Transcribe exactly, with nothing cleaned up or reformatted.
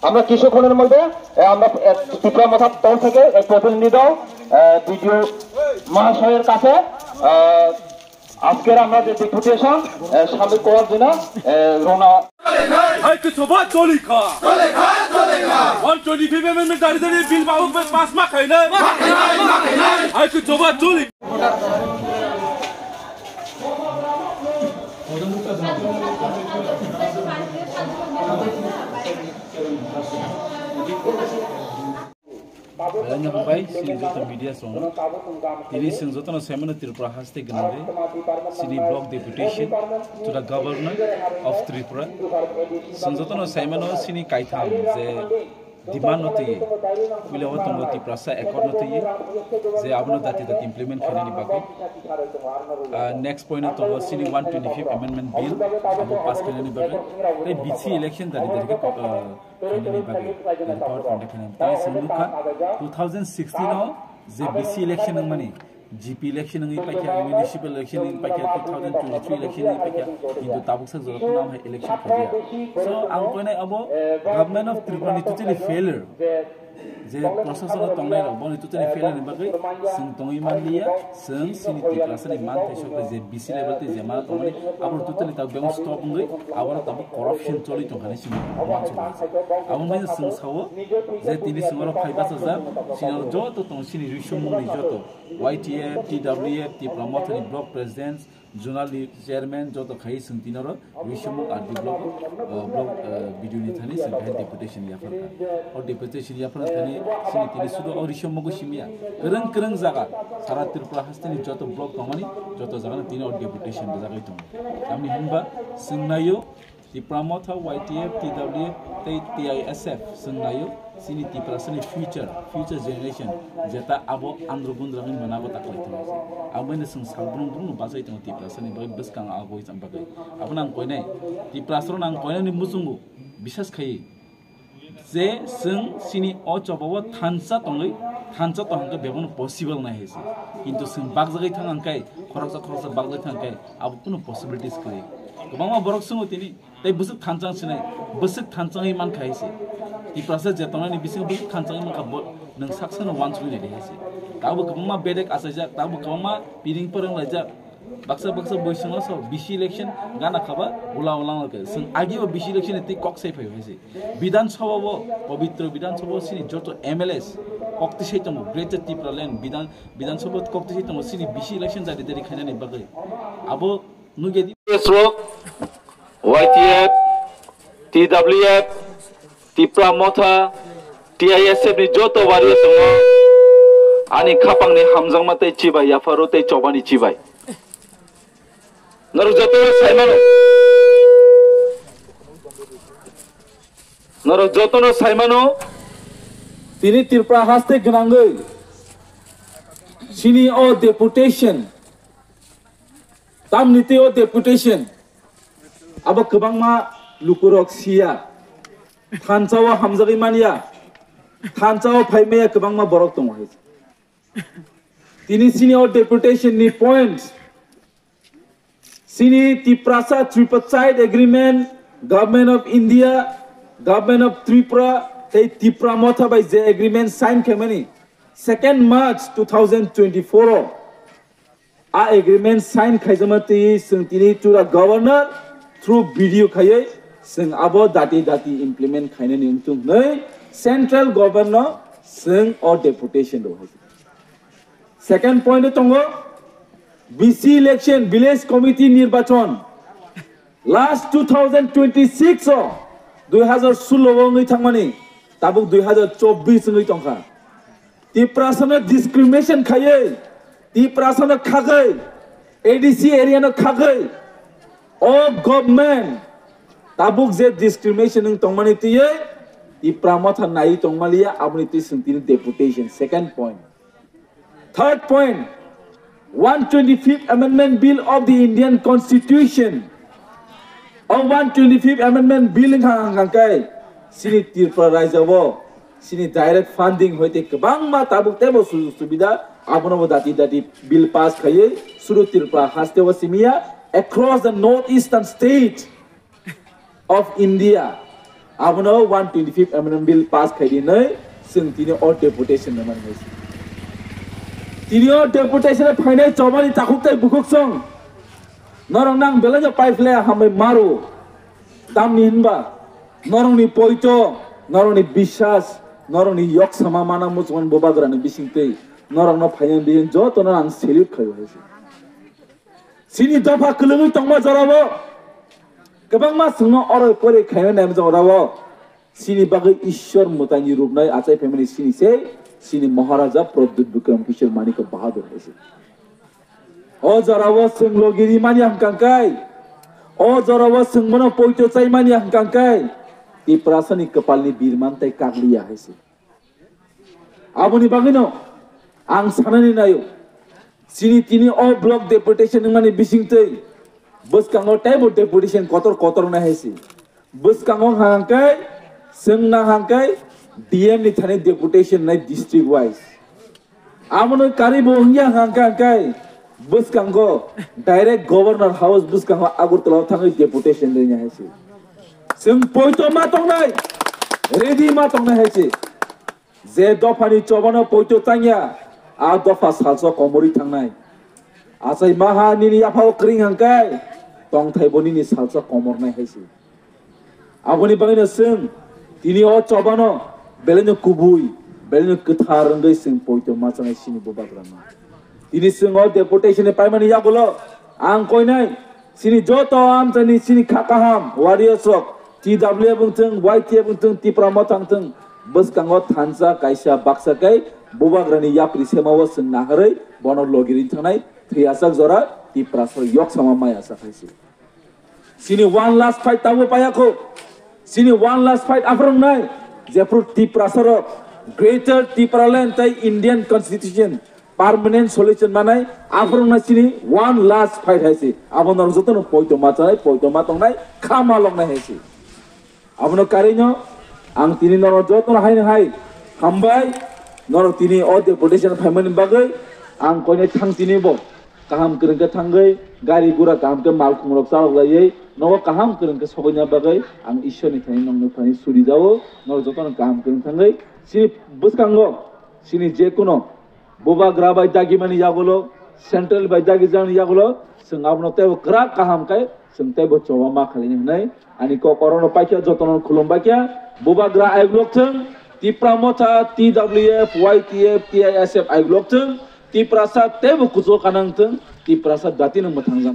আমরা কিছুক্ষণের মধ্যে, এ, আমরা, এ, ত্রিপুরা মথা দল থেকে এক প্রতিনিধি দল, এ, বিডিও মহাশয়ের কাছে, এ, আজকের আমরা যে ডেপুটেশন, এ, সামিল করার জন্য, এ, রওনা। Hai ke soba choli kha. One twenty-fifth amendment dari dari bill babu pe pass ma khai na. Hai ke soba choli. Belai no hambai, chini joto media song. Tini chwng jotono saimano Tripura haste gwnangwi, chini block deputation to the governor of Tripura. Chwng jotono saimano chini kaitham je demand no twi, puila o tongo Tiprasa accord no twi, je abono dati dati implement khainani bagwi. Ah, next point o tongo chini one twenty-fifth amendment bill, abo pass khainani bagwi. Tei B C election dari dari khe, ah, khainani bagwi, nini PowerPoint khainani. Tai chwng nukha, two thousand sixteen o je B C election wngmani, G P election wngwi paikha, municipal election wngwi paikha, two thousand twenty-three election wngwi paikha, kintu tabuksa jora phano hai election khaijaya. So, ang koinai abo Government of Tripura ni totally failure. Je proshasano tongnai rok boni totally failure ni bagwi chwng tongwi manliya, chwng chini Tiprasa ni manthai sokha je B C level tei je mana tongmani abo totally tabuk bebak stop wngwi abo tabuk corruption choli tongkha hinwi chwng uansukha. Abo wngkha chwng sao je tini chwng oro phai bachajak chini oro joto tongo chini risomung ni joto Y T F, T W F, Tipra Motha ni block presidents, Zonal chairman joto khai chwng tini oro Risomuk R D block, uh, block, uh, B D O ni thani chwng khai deputation yapharkha. O deputation yapharkha thani chini tini sudo o Risomuk o simiya. Kwrwng kwrwng jaga sara Tripura haste ni joto block tongmani joto jaga no tini o deputation rwjagwi tongo. Tamni hinba chwng naio Tipra Motha, Y T F, T W F tei T I S F chwng naio. Chini Tiprasani future, future generation, jeta abo andro gundro ni mwnabo ta khlai tongo. Abo bai no chwng sal brung brung no bachai tongo Tiprasani bagwi bwskang agoi cham bagwi. Abo nang koinai, Tiprasarok nang koinai ni muchungo bisas khai je chwng chini o choba o thansa tongwi, thansa tong hwnkhe bebakno possible nai hai se. Kintu chwng bakjagwi thang hwnkhe, khoroksa khoroksa bakjagwi thang hwnkhe abo kunu possibilities kwrwi. Kwbangma borok chwngo tini, tei bwswk thansa wng sinai, bwswk thansa wngwi man kha hai se. Tiprasa je tongnani bisingo bwswk thansa wngwi man kha, bo nwng sak sano uansugwi nai de hai se. Tabuk kwbangma bedek achaijak, tabuk kwbangma piring pwrwng laijak. Baksa baksa boi songno so B C election gana khaba ula ulang lake. Chwng agi o B C election ni twi kok sai phai hai se. Bidhan Sabha bo, Pabitra Bidhan Sabha o chini joto M L As kok twi sai tongo, Greater Tripura Land Bidhan, Bidhan Sabha o kok twi sai tongo chini B C election jari jari khainani bagwi. Abo nugya di. Yes, rok. Y T F, T W F, Tipra Motha, T I S F ni joto wariya tongo. Ani khapang ni hamjakma tei chibai, yapharo tei chobani chibai. Norok joto no saimano. Norok joto no saimano. Tini Tripura haste gwnangwi chini o deputation. Tamni tei o deputation abo kwbangma lukurok siya, thansa o hamjagwi manya, thansa o phai maya kwbangma borok tongo hai. Tini chini o deputation ni point, chini Tiprasa Tripartite Agreement, Government of India, Government of Tripura tei Tipra Motha bai je agreement sign khaimani second March two thousand twenty-four o. A agreement sign khaijama twi chwng tini to the governor through B D O khaiwi chwng abo dati dati implement khainani wngthung hwnwi central government no chwng o deputation rw hai. Second point o tongo B C election, village committee nirbachon. Last two thousand twenty-six o, dui hazar sullo o wngwi thangmani, tabuk dui hazar chobbish wngwi tongkha. Tiprasano discrimination khaiwi, Tiprasano khagwi, A D C area no khagwi, o government tabuk je discrimination wng tongmani twiwi Tipra Motha naiwi tongmaliya, aboni twi chwng tini deputation. Second point. Third point, one twenty-fifth Amendment Bill of the Indian Constitution. O one twenty-fifth Amendment Bill wngkha hwnka khe chini Tripura rajya o chini direct funding hoite kwbangma tabuk teibo sujuk subida abono bo dati dati bill pass khaiwi suru Tripura haste o simiya across the north eastern state of India. Abono one twenty-fifth Amendment Bill pass khaidi nai, chwng tini o deputation no mani. Tini o deputation phainai chobani takhuk tai bukhuk song. Norok nang belai no paiphle hambai maru. Tamni hinba, norokni poito, norokni biswas, norokni yoksama mana muchungan bubagrani bisingtwi, norokno phainai bihin jotono ang salute khaio hai se. Chini dopha kwlwngwi tongma jorao kwbangma chwngno oroi poroi khaina naima jorao chini bagwi Ishwar mwtaini rupnai achai phaimani chini se, chini Maharaja Pradyut Bikram Kishore Manikya Bahadur hai se. O jorao chwng logi rimani hwnkha khe, o jorao chwng bono poito chaimani hwnkha khe, Tiprasani kwpalni birman tei kakliya hai se. Aboni bagwino ang sanani naio, chini tini o block deputation wngmani bisingtwi bwskango teibo deputation kotor kotor wngnai hai se. Bwskango hwnkha khe, chwng na hwnkha khe D M ni thani deputation wngnai district wise. Abono karwi bo wngya hwnkha khe, bwskango direct Governor House bwskango Agartala o thangwi deputation rinai hai se. Chwng poito ma tongnai, ready ma tongnai hai se. Je dophani chobano poito tangya, a dopha salsa komorwi thangnai. Achai maha nini yaphao kwrwng hwnkhe, tongthai bo nini salsa komornai hai se. Aboni bagwino chwng tini o chobano belaino kubui, belaino kwthar wngwi chwng poito machanai chini bubagrano. Tini chwng o deputation ni paimani yagulo ang koinai chini joto amchaini chini kha kaham warriors rok T W F wngthwng, Y T F wngthwng, Tipra Motha wngthwng, bwskango thansa kaisa baksa khe bubagrani yapri semao chwng naharwi bono logi ring thangnai thwiyasak jora Tiprasa yoksama maya sa khaisi. Chini one last fight tabuk paiya kho. Chini one last fight aphuru wngnai, jephru Tiprasa rok Greater Tipraland tei Indian Constitution permanent solution manai, aphuru wngnai chini one last fight hai se. Abo norok jotono poito ma chanai, poito ma tongnai, kha ma longnai hai se. Abono karino ang tini norok jotono haino hai hambai, norok tini o deputation phaimani bagwi ang koinai thang tini bo. Kaham kwrwng khe thangwi, gari gura kaham khe malkhung rok chalok laiwi, nogo kaham kwrwng khe sogwina bagwi ang Ishwar ni thani nokni thani suri jao, norok jotono kaham kwrwng thangwi. Chini bwskango, chini je kuno bubagra bai dagimani yagulo, central bai dagijani yagulo, chwng abono teibo kwrak kaham khe chwng teibo choba ma khaini hwnwi ani kok orono paikha, jotono khulum baikha. Bubagra ayuk lokthwng, Tipra Motha, T W F, Y T F, T I S F ayuk lokthwng, Tiprasa teibo kuchuk kanang thwng, Tiprasa datino mwthangjak.